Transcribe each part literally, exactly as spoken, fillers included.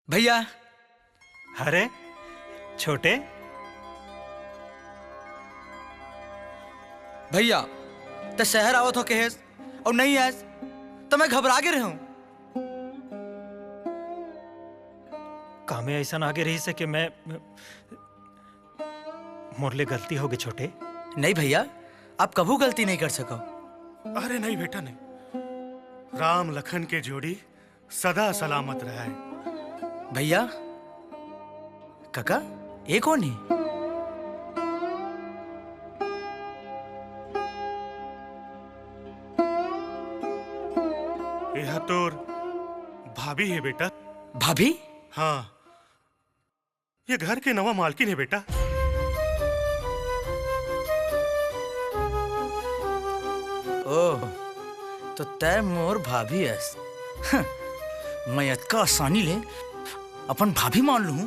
भैया। अरे छोटे। भैया, त शहर आवत हो कहेस अउ नइ आयस, त मैं घबरा गे रहेंव। कामे अइसन आगे रहिस हे कि मैं, मोर ले गलती होगे छोटे। नहीं भैया, आप कभू गलती नहीं कर सको। अरे नहीं बेटा, नहीं। राम लखन के जोड़ी सदा सलामत रहय। भैया, काका, ये कोन हे? ये तोर भाभी हे बेटा। भाभी? हाँ, ये घर के नवा मालकिन हे बेटा। ओह, तो तै मोर भाभी अस। हं, मैं अतका आसानी ले अपन भाभी मान लूं?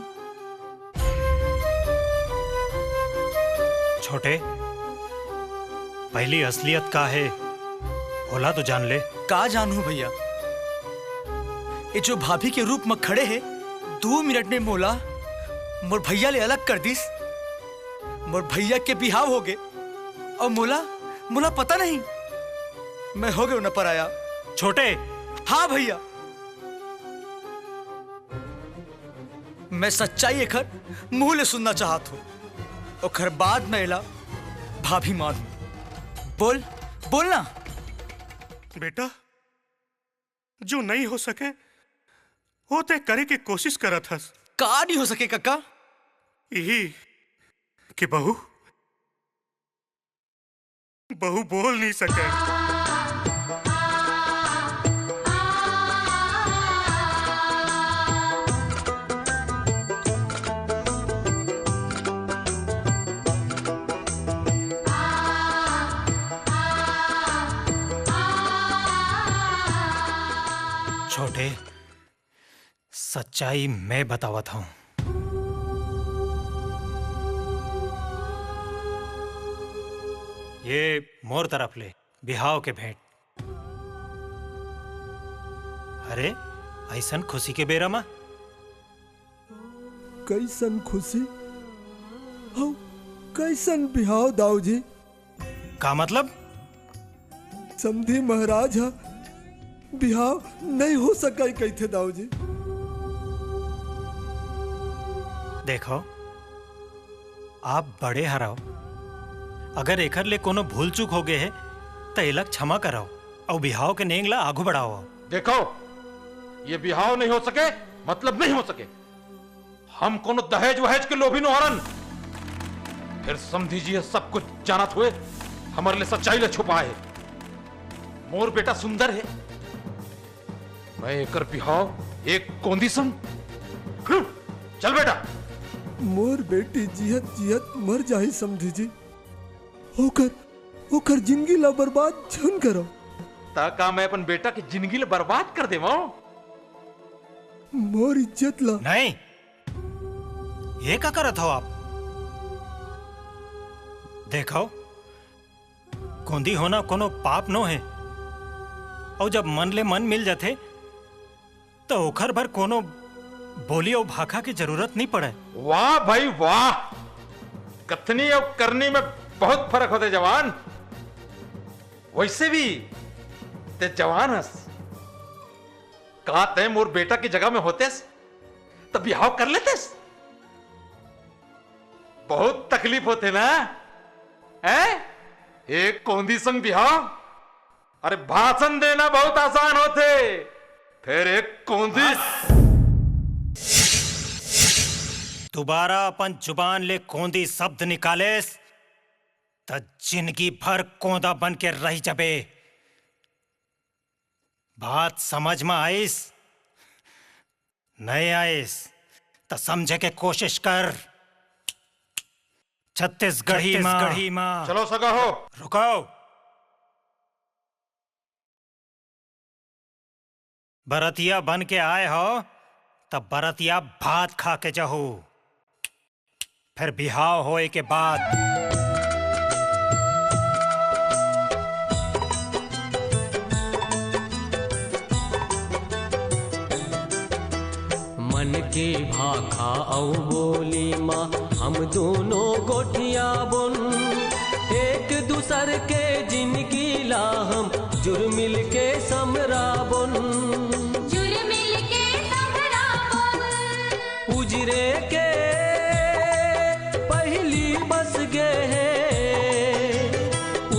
छोटे, पहली असलियत का हे, ओला तो जान ले। का जानहूं भैया, ये जो भाभी के रूप में खड़े हे, दू मिनट में मोला मोर भैया ले अलग कर दिस। मोर भैया के बिहाव होगे, अउ मोला, मोला पता नहीं, मैं होगे ना पराया। छोटे। हाँ भैया, मैं सच्चाई एकर मुंह ले सुनना चाहत हूँ, ओकर बाद मैं एला भाभी मानहूँ। बोल, बोल ना। बेटा, जो नहीं हो सके, वो तै करे के कोशिश करत हस। का नहीं हो सके, काका? यही कि बहू, बहू बोल नहीं सके। छोटे, सच्चाई मैं बतावत हूँ। ये मोर तरफ ले बिहाव के भेंट। अरे, अइसन खुशी के बेरा मा? कइसन खुशी? हौ, कइसन बिहाव, दाऊ जी? का मतलब? समधी महाराज ह बिहाव नहीं हो सकय कहिथे, दाऊ जी। देखो, आप बड़े हरव, अगर एकर ले कोनो भूल चूक हो गे हे, त एला क्षमा करव अउ बिहाव के नेंग ला आघू बढ़ाव। देखो, ये बिहाव नहीं हो सके, मतलब नहीं हो सके। हम कोनो दहेज वहेज के लोभी नो हरन। फेर समधी जी ये सब कुछ जानत हुए हमर ले सच्चाई ले छुपाए हे। मोर बेटा सुंदर हे, मैं एकर बिहाव एक कोंदी संग। हम्म, चल बेटा। मोर बेटी जियत जियत मर जाही समधी जी। ओकर, ओकर जिंदगी ला बर्बाद झन करो। त का मैं अपन बेटा के जिंदगी ला बर्बाद कर देवं? मोर इज्जत ला। नहीं, ये का करत हव आप? देखव, कोंदी होना कोनो पाप नो हे, अउ जब मन ले मन मिल जाथे, त ओखर बर कोनो बोली अउ भाखा के जरूरत नइ पड़य। वाह भाई वाह, कथनी अउ करनी में बहुत फरक होथे जवान। वइसे भी ते जवान हस, का तैं मोर बेटा के जगह में होतेस त बिहाव कर लेतेस? बहुत तकलीफ होथे ना, हैं? एक कोंदी संग बिहाव? अरे भाषण देना बहुत आसान होथे, फेर एक कोंदी। बस। दोबारा अपन जुबान ले कोंदी शब्द निकालेस त जिंदगी भर कोंदा बन के रह जबे। बात समझ म आइस? नइ आइस त समझे के कोशिश कर। छत्तीसगढ़ी म। छत्तीसगढ़ी म। चलो सगा हो। रुको। बरतिया बन के आए हो, त बरतिया भात खा के जहू। फेर बिहाव होए के बाद। मन के भाखा अउ बोली मा हम दूनों गोठियाबोन। एक दूसर के जिनगी ला हम जुरमिल के संभराबोन। जुरमिल के संभराबोन। उजरे के पहिली बस गे हे,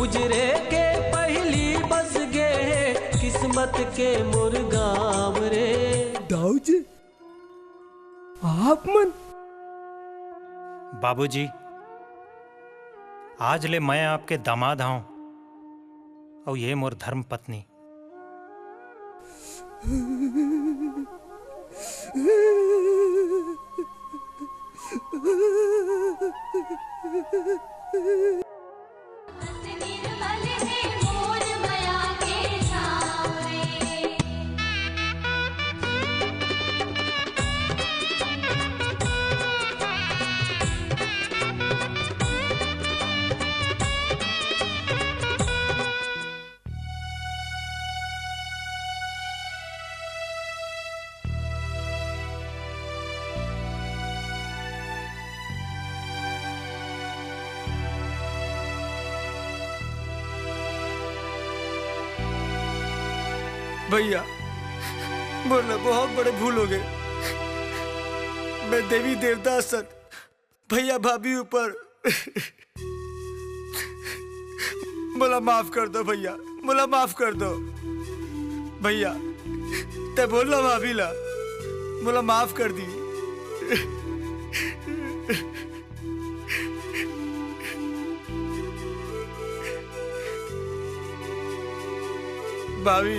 उजरे के पहिली बस गे हे, किस्मत के मोर गाँव रे। दाऊ जी, आप मन? बाबूजी, आज ले मैं आपके दामाद हौं, अउ ये मोर धर्म पत्नी। भैया, मोर ले बहुत बड़े भूल हो गे। मैं देवी देवता असन भैया भाभी ऊपर मोला माफ कर दो भैया, मोला माफ कर दो भैया। तैं बोल ना भाभी ला, मोला माफ कर दी। भाभी,